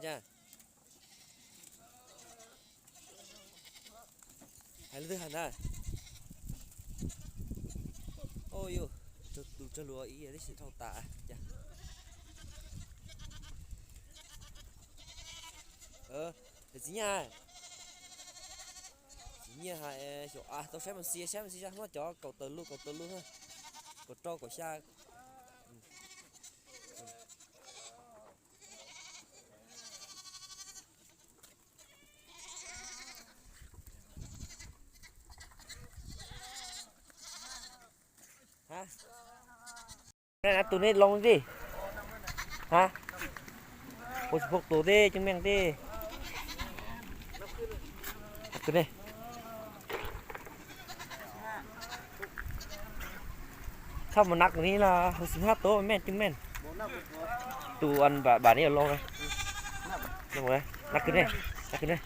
Hais leej twg hais ntag? Oj yus, tus tsawg luag ib yam tib si dhau tas cas. Txiv Nyiaj, Txiv Nyiaj hais xyov tau saib mas xi saib mas xi saib hmab cov kaum tawm lub kaum tawm lub, kaum rau kaum xya. Tus nej loo tij, ha, ua tsis pom tus tij coob meej tij. Txhob mus nab kuv ni los hu xim hab tuv meej coob meej. Tus an bam ni loo, nab kuv ne, nab kuv ne.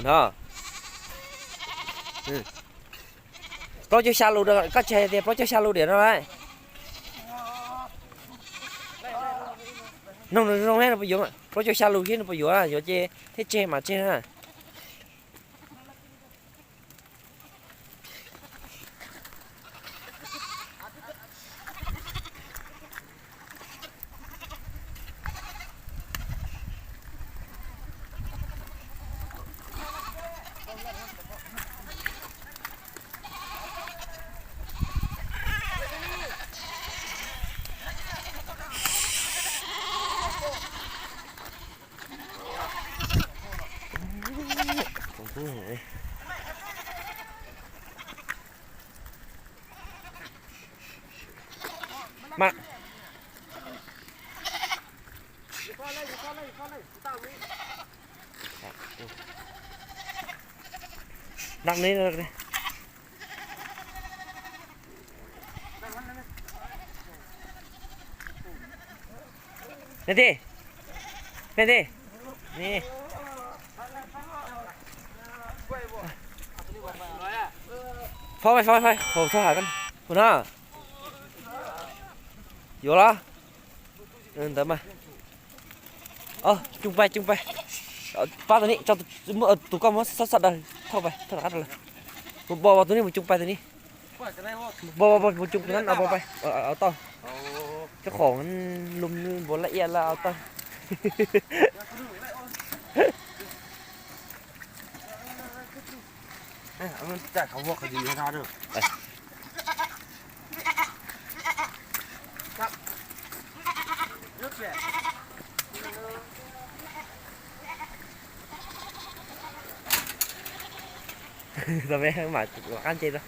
No, plaub caug xya lus, koj tsis hais tias plaub caug xya lus diam no lauj. Noog nws zoo thiab nws puas yuav, plaub caug xya lus thiab nws puas yuav, yuav ces thiaj tseg mas tseg na. Nab ne, ne ti, ne ti, ne. Phov, phov, phov, hauv txog hais koj hu no. Yuav los? Ntawd mas. Cooj pais, cooj pais. Pab tus ni, tus koj muab xab xab daws thauj pais, thauj rov qab rau lawm. Mus npo tus ni, mus cooj pais tus ni. Npo, npo, mus cooj tus nab no npo pais. Au tau. Cov khoom lum npaum la ia la au tau. Tau peb mam los qab ntse rau.